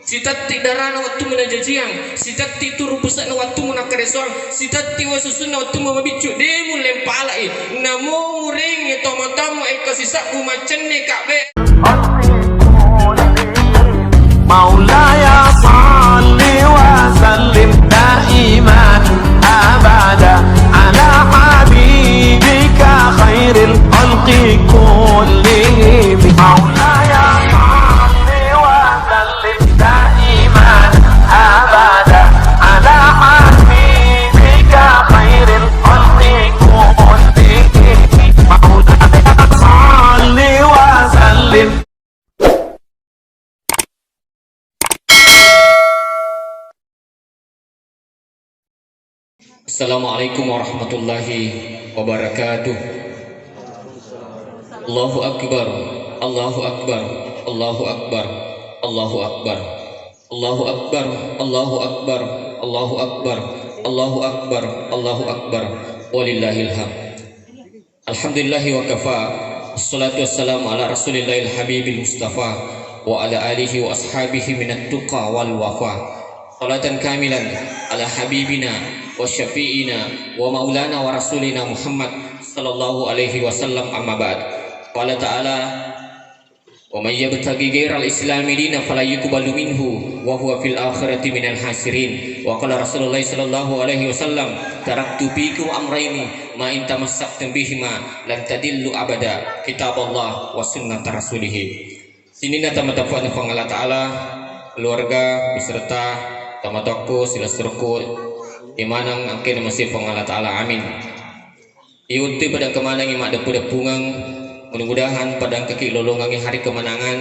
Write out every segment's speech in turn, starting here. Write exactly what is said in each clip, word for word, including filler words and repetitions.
Sitetti darana wettummu najajiang, sitetti turu puse'na wettummu nakkaresoang, sitetti wae susunna wettummu mabiccu, de mullempalai, namo murengngi tomatoammu engka sisebbu maccenne kabbe. مولاي صل وسلم دائما أبدا على حبيبك خير الخلق كلهم. مولاي صل وسلم دائما أبدا على حبيبك خير الخلق كلهم. مولاي صل وسلم. Assalamualaikum warahmatullahi wabarakatuh. Allahu Akbar, Allahu Akbar, Allahu Akbar, Allahu Akbar. Allahu Akbar, Allahu Akbar, Allahu Akbar, Allahu Akbar, Allahu Akbar. Walillahil hamd. Alhamdulillahi wa kafa. Wassalatu wassalamu ala Rasulillahil Habibil Mustafa wa ala alihi wa ashabihi minat tuqa wal wafa. Salatan kamilan ala habibina wa syafi'ina wa maulana wa rasulina Muhammad sallallahu alaihi wasallam, amma ba'd. Qala ta'ala, "Wa may yabtaghi ghairal islami dina falan yuqbala minhu wa huwa fil akhirati minal khasirin." Wa qala Rasulullah sallallahu alaihi wasallam, "Taraktu fikum amraini ma in tamassaktum bihima lan tadillu abada, kitaballah wa sunnata rasulih." Sininna tama-, tapuanna Puang Allah Ta'ala, keluarga beserta tama tokko, silessurku, imanang angkena masih Puang Allah Ta'ala. Amin. Iuttui pada kemanangi maddeppu-deppungeng, mudah-mudahan pada engkaki lolongangi hari kemenangan,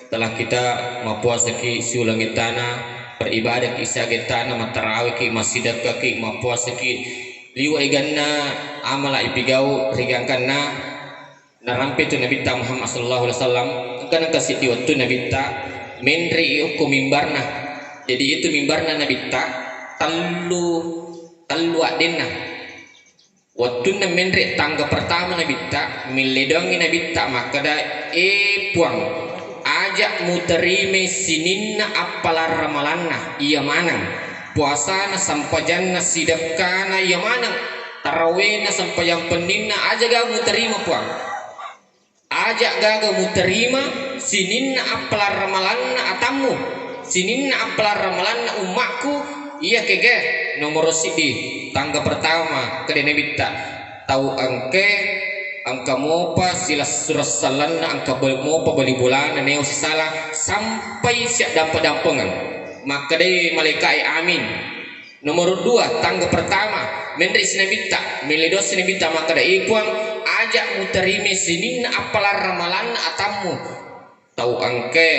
setelah kita mappuasaki siuleng ettana, beribadaki siaga ettana, mattarawiki, massidekkaki, mappuasaki, liwa eganna amala ipigau rigangkanna narampe tu Nabitta Muhammad sallallahu alaihi wasallam. Engka nengka siddi wettu Nabitta menre okko mimbarna. Jadi itu mimbarna Nabitta tellu, tellu addenna. Wettunna menre tangga pertama Nabitta, milledoangngi Nabitta makkeda, "E Puang, aja muterimai sininna appalang ramalanna iya maneng, puasana, sempajanna, sidekkana iya maneng, tarawena, sempajang penninna, aja ga muterima, Puang." Aja gaga muterima sininna appalang ramalanna atammu, sininna appalang ramalanna ummakku, iya kega. Nomoro siddi, tangga pertama, kede Nabitta, tau engke engka mopa silessureng sellenna, engka bal-, mopa bali bolana, neo sisala sampai siaddampe-dampengeng. Makkedai malaika'e, "Amin." Nomor dua, tangga pertama, menre si Nabitta, meledo si Nabitta makkeda, "E Puang, aja muterima sininna appalang ramalanna atammu, tau engke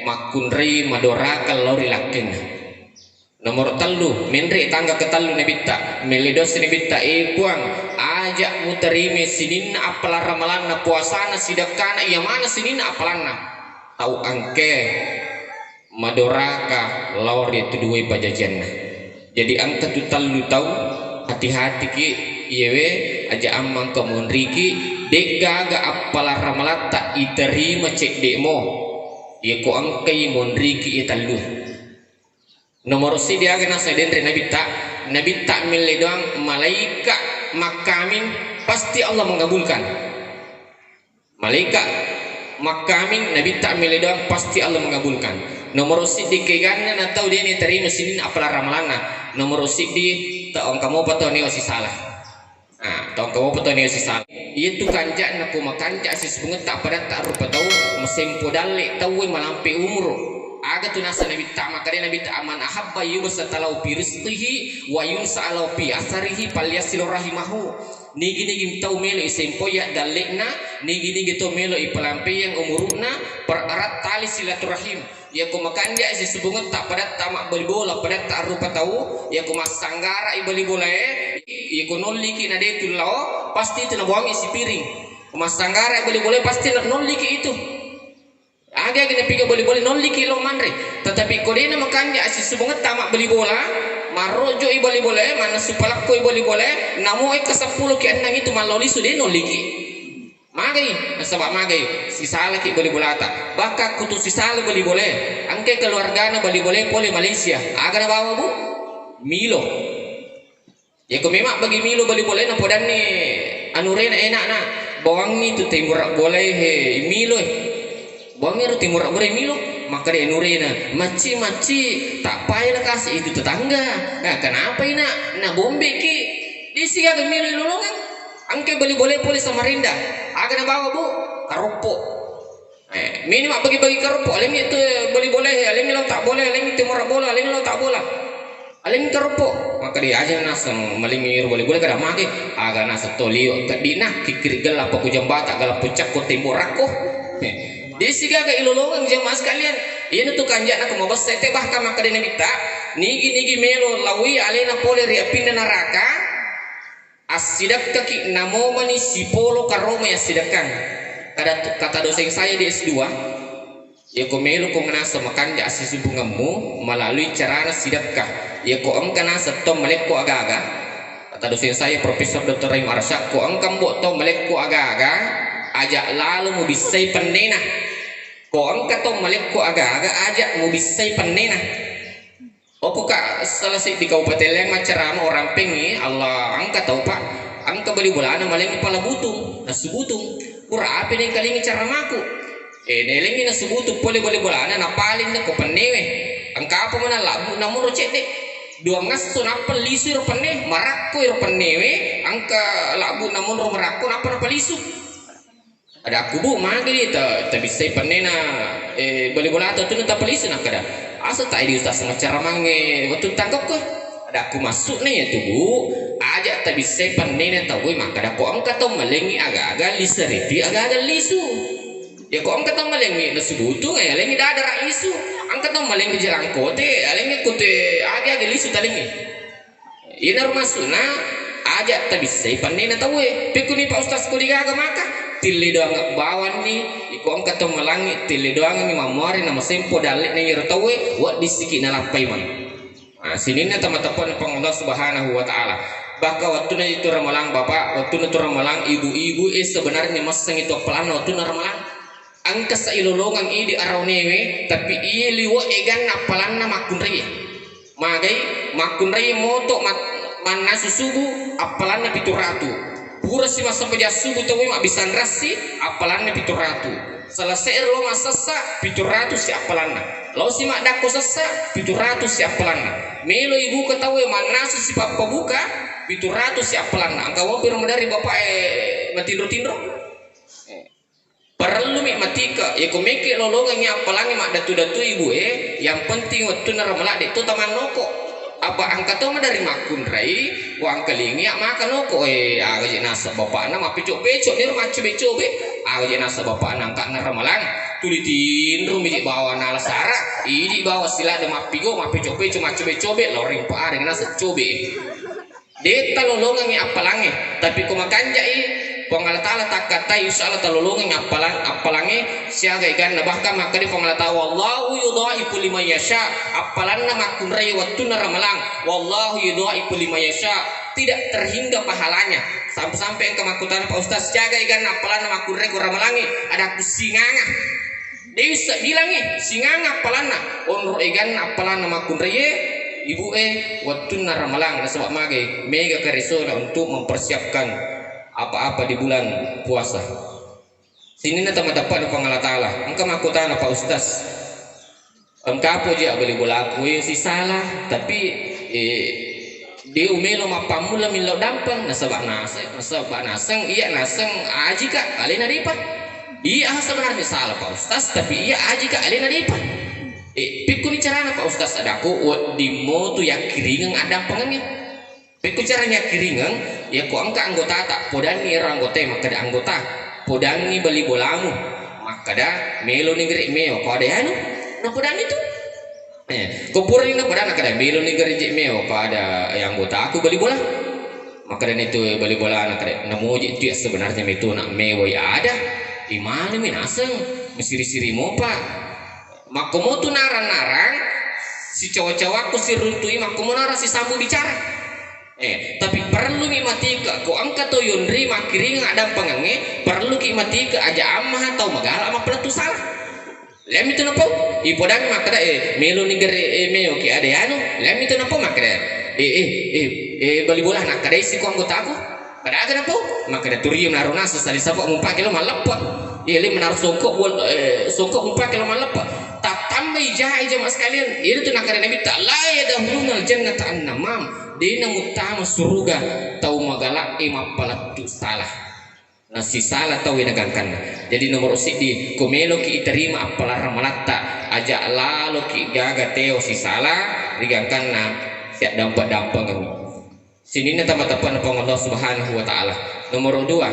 makkunrai madoraka lao ri lakkenna." Nomor tellu, menre tangga ketellu Nabitta, meledo si Nabitta, "E Puang, aja muterima sininna appalang ramalanna, puasana, sidekkana, iya mana sininna appalanna, tau engke madoraka lao ri tu duai pajajianna." Jadi engka tu tellu tau, hati-hatiki, iyewe aja ammangka monriki, de'gaga appalang ramalatta iterima cedde'mo, iyako engkai monriki iye tellu. Nomoro siddi aga naseng denre Nabitta, Nabitta melle doang malaika makkamin, pasti Allah mengabulkan. Malaika makkamin, Nabitta melle doang, pasti Allah mengabulkan. Nomoro siddi keganna na tau de naterima sininna appalang ramalanna. Nomoro siddi tau engka mopa tau neo sisala. Ah, tau engka mopa tau neo sisala. Iyatu kanja'na ko makanja sisebungetta padatta rupa tau, masempo dalle tauwe malampe umuru. Aga tu naseng Nabitta, makkeda Nabitta, "Man ahabba yubsata lahu fi rizqihi wa yunsa lahu fi asarihi falyasil rahimahu." Nigi-nigi tau melo isempoi dalle'na, nigi-nigi tau melo ipalampeiang umuru'na, pererat tali silaturahim. Iyako makanja sisebungetta padatta mabbali bola, padatta rupa tau, iyako massanggara i bali bolae, iyako nolliki na de tu lao, pasti tu nabuangi sipiring. Massanggara i bali bolae, pasti na-, nolliki itu. Aga-aga napiga bali-bali nolliki lao manre. Tetapi ko dena makanja sisebungetta mabbali bola, marrojo i bali bolae, mannasu palakko i bali bolae, namo ekka seppulo ki enneng itu mallao lisu de nolliki. Magai, nasaba magai, sisalaki bali bolata. Bahkan kutu sisala bali bolae. Engka keluargana bali bolae pole Malaysia. Aga nabawa, Bu? Milo. Yako memang bagi Milo bali bolae, napodanni anurena enakna. Bawangngi tu timur bolae he Milo e. Bawangngi ro timur bolae Milo. Makkeda anurena, "Macci, macci, tak payah kasi itu tetangga." Nah, kenapa ina? Na bombeki. Disi gaga Milo ilolongeng. Engka bali bolae pole Samarinda. Aga nabawa, Bu? Karoppo. Eh, mini mabbagi-bagi karoppo, alengngi tu bali bolae, alengngi lao tak bola, alengngi timur bola, alengngi lao tak bola. Alengngi karoppo. Makkeda aja naseng malengngi ro bali bolae kada mage. Aga naseng to liwe' keddi'na, kikkiri' gella' pako jambata, gella' pucakko timborakko. Eh, desi gaga ilolongeng jamaah sekalian. Iyanatu kanja'na ko mabessa te, bahkan makkeda Nabitta, nigi-nigi melo lawi alena pole ri apinna naraka, assidekkaki namomani sipolo karomai assidekkang. Kata, kata dosen saya di S dua, yako melo ko nganasa makanja assisubungemmu melalui carana sidekka. Yako engka naseng to malekko aga-aga, kata dosen saya Profesor Doktor Rahim Arsyad, ko engka mbo to malekko aga-aga, aja lalo mubissai pennena. Ko engka to malekko aga-aga, aja mubissai pennena. Okko ka salah seddi kabupaten laing maccarama, orang pengi Allah, engka tau, Pak, engka bali bolana malengngi pala butung, nasu butung. Pura api nengkalingi caramaku. Eh, nelengngi nasu butung pole bali bolana, napaling ko pennewe. Engka apa mana labu namunro cedde. Dua ngasso nappa lisu ro penne, marakko ro pennewe, engka labu namunro marakko nappa napalisu. Ada aku, Bu, magi ta, tabissai pennena, eh, bali bolata tu tapalisu, nakkeda, "Asa tak di ustaz macaramangnge waktu tangkap ko?" Ada aku, "Maksudna ya tu, Bu, aja tabissai pennena tau, makkeda ko engka tau malengngi aga-aga lisaripi aga-aga lisu. Ya ko engka tau malengngi nasu butung, ya lengngi dadara lisu. Engka tau malengngi jalangkote, ya lengngi kute aga-aga lisu talengngi." Inaro maksudna, aja tabissai pannena tauwe. Pekkuni Pak Ustaz ko digaga maka, tille doang bawanni, iko engka to malangi, tille doangengngi mammuare na masempo dalle'na iyaro tauwe, wedding siki nalappai mai. Nah, sininna tamateppana Puang Allah Subhanahu wa Ta'ala. Bahkan wattuna itu ramalang Bapak, wattuna itu ramalang ibu-ibu, eh, sebenarnya massengngi to appalanna wattuna ramalang. Engka sa ilolongeng idi araonewe, tapi iye liwe eganna appalanna makkunraie. Magai, makkunrai moto mat-, mannasu subu, appalanna pitu ratu. Pura si massempajang subu tauwe mabbisang rassi, appalanna pitu ratu. Selesai lo massessa, pitu ratu si appalanna. Lo si maddakko sessa, pitu ratu si appalanna. Melo ibuka tauwe mannasu si pappabuka, pitu ratu si appalanna. Engka mopi ro madari bapak e matinro-tinro. Eh. Parellumi matika, yako meke lolongengngi appalangnge maddatu-datu ibu e, yang penting wettunna ramalang de to tamannoko. Apa engka to madari makkunrai, wangkalingi ya maka noko, eh, aga je naseng bapakna mappeco-peco niro maccobe-cobe, aga je naseng bapakna engka na ramalang, tuli tinro mi je bawa nala sara, idi bawa silada mappigo, mappeco-peco, maccobe-cobe, loring pa areng naseng cobe. Detta lolongengngi appalangnge, tapi ko makanjai Puang Allah Ta'ala takkatai, insya Allah talolongengngi appalang-, appalangnge siaga eganna. Bahkan makkeda Puang Allah Ta'ala, "Wallahu yudhaifu liman yasha." Appalanna makkunrai wettunna ramalang, "Wallahu yudhaifu liman yasha." Tidak terhingga pahalanya. Sampai-sampai engka makkutana, "Pak Ustaz, siaga eganna appalanna makkunrai ko ramalangnge?" Ada ku singanga. Dewi sebilangnge, singanga appalanna, onro eganna appalanna makkunraie, ibu e, wettunna ramalang, nasaba magai, mega karesona untuk mempersiapkan apa-apa di bulan puasa. Sininna tamateppana Puang Allah Ta'ala, engka makkutana Pak Ustaz, engka poji abbali bolaku e sisala, tapi, eh, de umelo mappammula millau dampeng, nasaba naseng, nasaba naseng, iya naseng ajika, alena depa. Iya sebenarnya salah Pak Ustaz, tapi iya ajika alena depa. Eh, pikkuni carana Pak Ustaz, adaku, wedding motu yakkiringeng addampengengnge. Pekko cara nyakkiringeng, yako engka anggotata, podanni ero anggotae makkeda anggota, podanni bali bolamu, makkeda meloni gere mewa, ko ada anu, napodanni tu. Eh, ko purani napodanna kada meloni gere je mewa, ko ada, eh, anggotaku bali bola. Makkedani tu bali bolana kada, namoji tu ya sebenarnya metu nak mewai ada, imanami naseng, mesiri-siri mopa. Makkomotu narang-narang, sicawa-cawakku siruntui, makkomo narang sisambu bicara. Eh, tapi perlu mi matike ko engka to yonri makkiringa adampangengnge, perlu ki matike aja amma tau magala mappalettu salah. Lemmi tu napau, ipodangi makkeda, eh, melo ni gere, eh, meo ki ada anu, lemmi tu napau makkeda, eh, eh, eh, eh, bali bola nakkeda isi ko anggotaku, pada aga napau, makkeda turio naro nasu sali sapa mumpake lo malleppa, eh, le menaro songkok bol, eh, songkok mumpake lo malleppa, tattambai jae jamaah sekalian, itu tu nakkeda Nabi ta, la yadkhulunal jannata annamam, dena muttama suruga tau magala e mappalettu salah. Nasisala tauwe nagangkanna. Jadi nomoro siddi, ko meloki iterima appalarang malatta, aja laloki gaga teo sisala rigangkanna siaddampa-dampangeng. Sininna tama-tapana Puang Allah Subhanahu wa Ta'ala. Nomoro dua,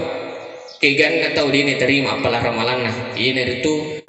keganna tau dene terima appalarang malanna, iyanaritu